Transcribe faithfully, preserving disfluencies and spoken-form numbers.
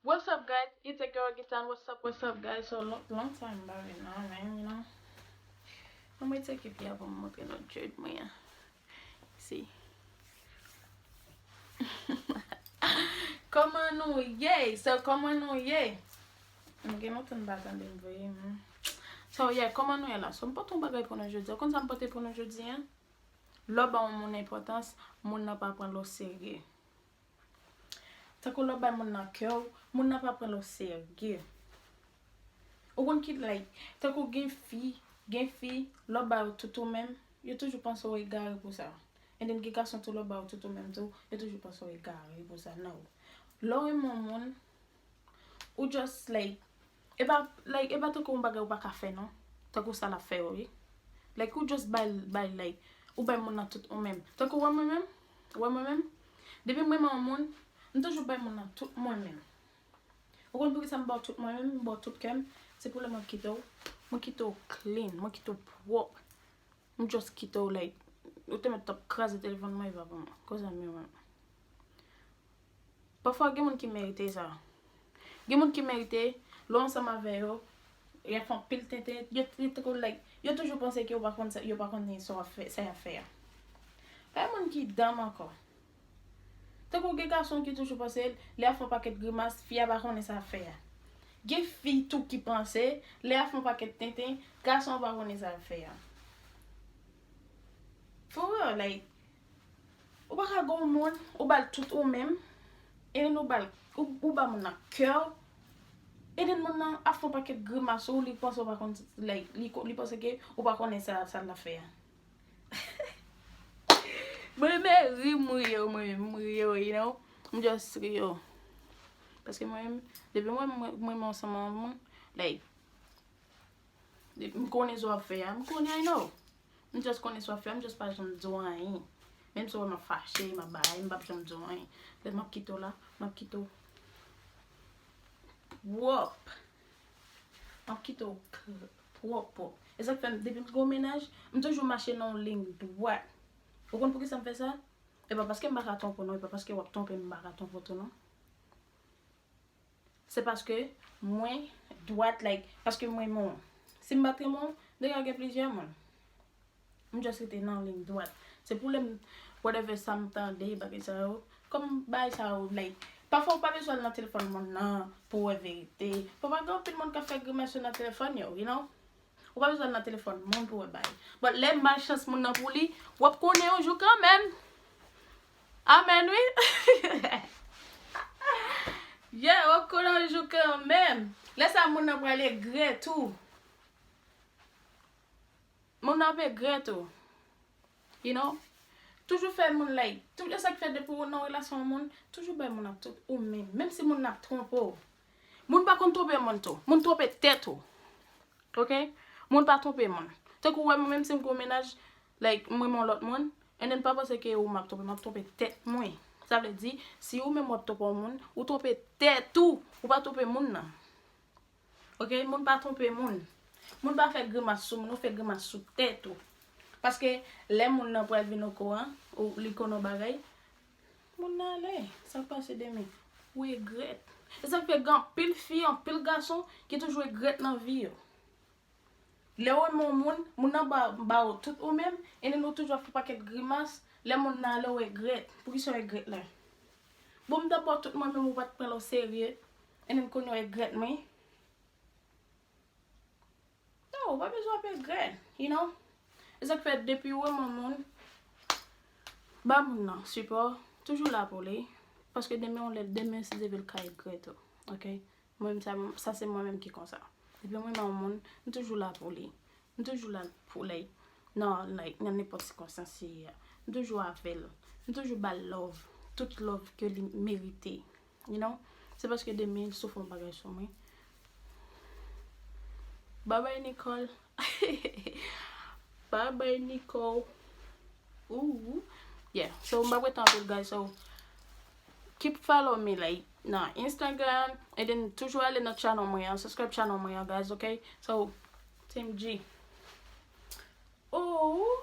What's up, guys? It's your girl Gitan. What's up, what's up, guys? So long, long time m pa vin la, men, you know. Ann mwen tcheke pye a pou m montre nou dread mwen an. Si. Kòman nou ye? So, kòman nou ye? M gen lontan m pa tande m vre, men. So, yeah, kòman nou ye la? So, m pote yon bagay pou nou jodi a. Ou konn sa m pote pou nou jodi a? Lè w ba yon moun enpòtans, moun nan pa pran l o serye. Tankou lè w bay moun nan kè w, moun nan pa pran l o serye. Ou konn ki, like, tankou gen fi, gen fi, lè w ba yo tout ou menm, yo toujou panse w egare pou sa. And then gen gason tou, lè w ba yo tout ou menm tou, yo toujou panse w egare pou sa. No. Lè w renmen yon moun, ou just, like, e pa, like, e pa tankou yon bagay ou pa ka fè, non. Tankou sa l ap fè yo, wi. Like, ou just bay, bay, like, ou bay moun nan tout ou menm. Tankou wè mwen menm, wè mwen menm, depi m renmen yon moun, m toujou bay moun nan tout mwen menm. Ou konn poukisa m ba w tout mwen menm, m ba w tout kè m? Se pou lè mwen kite w, mwen kite w clean, mwen kite w pwòp. M just kite w, like, ou te mèt t ap kraze telefòn mwen, e pa pou mwen. Koze anmè mwen. Pafwa, gen moun ki merite sa. Gen moun ki merite, lè w ansanm avè yo, y ap fè anpil tenten, yo, yo, yo, like, yo toujou panse ke yo pa konn sa, yo pa konnen sa w ap fè, sa y ap fè a. Pa gen moun ki danm ankò. Tankou gen gason ki toujou panse, lè y ap fè yon pakèt grimas, fi a pa konnen sa l ap fè a. Gen fi tou ki panse, lè y ap fè yon pakèt tenten, gason an pa konnen sa l ap fè a. For real, like, ou pa ka gen yon moun, ou ba l tout ou menm, e then ou ba l, ou, ou ba moun nan kè w, e then moun nan ap fè yon pakèt grimas sou ou, li panse ou pa konn, like, li, ko- li panse ke ou pa konnen sa, sa l ap fè a. Mwen menm ri m ri yo, mwen menm m ri yo, you know. M just ri yo. Paske mwen menm, depi mwen, mwen, mwen ansanm ak moun, like, depi m konnen sa w ap fè a, m konnen, I know. M just konnen sa w ap fè a, m just pa janm di w anyen. Menm si w wè m ap fache, m ap bagay, m p ap janm di w anyen. Lè m ap kite w la, m ap kite w pwòp. M ap kite w k- pwòp, pwòp. E sa k fè m, depi m gen yon mennaj, m toujou mache nan yon liy dwat. Ou konn poukisa m fè sa? E pa paske m pa ka twonpe w non, e pa paske w ap twonpe m, m pa ka twonpe w tou non. Se paske mwen dwat, like, paske mwen renmen w. Si m pa t renmen w, m te ka gen plizyè moun. M just rete nan liy dwat. Se pou lè m, whatever sa m tande, bagay sa yo, kòm bagay sa yo, like, pafwa ou pa bezwen al nan telefòn moun nan pou wè verite. Pafwa gen anpil moun k ap fè grimas yo nan telefòn yo, you know? Ou pa bezwen al nan telefòn moun pou wè bagay. But lè malchans moun nan pou li, w ap konnen yon jou kanmenm. Amèn, wi. Yeah, w ap konnen yon jou kanmenm. Lè sa moun nan pral regrèt ou. Moun nan ap regrèt ou. You know? Toujou fè moun, like, tout sa k fè depi ou nan relasyon ak moun, toujou bay moun nan tout ou menm, menm si moun nan ap twonpe w. Moun pa konn twonpe moun tou. Moun twonpe tèt ou. Ok? Moun pa twonpe moun. Tankou wè mwen menm si m gen yon mennaj, like, m renmen yon lòt moun, and then pa panse ke ou m ap twonpe, m ap twonpe tèt mwen. Sa vle di, si ou menm w ap twonpe yon moun, ou twonpe tèt ou, ou pa twonpe moun nan. Ok? Moun pa twonpe moun. Moun pa fè grimas sou moun, ou fè grimas sou tèt ou. Paske lè moun nan pral vin okouran, ou li konn yon bagay, moun nan ale. Sa k pase demen? Ou regrèt. E sa k fè gen anpil fi, anpil gason ki toujou regrèt nan vi yo. Lè w renmen yon moun, moun nan ba, ba ou tout ou menm, e then ou toujou ap fè pakèt grimas, lè moun nan ale ou regrèt. Poukisa w regrèt la? Bon, m t ap ba w tout mwen menm ou pa t pran l o serye, e then kounye w regrèt mwen. Non, ou pa bezwen ap regrèt, you know? E sa k fè depi ou renmen yon moun, ba moun nan sipò, toujou la pou li, paske demen yon lè, demen si Dye vle l ka regrèt ou, ok? Mwen menm sa, sa se mwen menm ki konsa. Depi mwen renmen yon moun, m toujou la pou li. M toujou la pou li. Nan, like, nan nenpòt sikonstans li ye a. M toujou avè l. M toujou ba l love. Tout love ke li merite. You know? Se paske demen l sou fè yon bagay sou mwen. Bye bye, Nicole. Bye bye, Nicole. Ooh. Yeah. So, m pa prete anpil, guys. So, keep follow me, like, nan Instagram. And then, toujou ale nan channel mwen an. Subscribe channel mwen an, guys, ok? So, Team G. Ooh.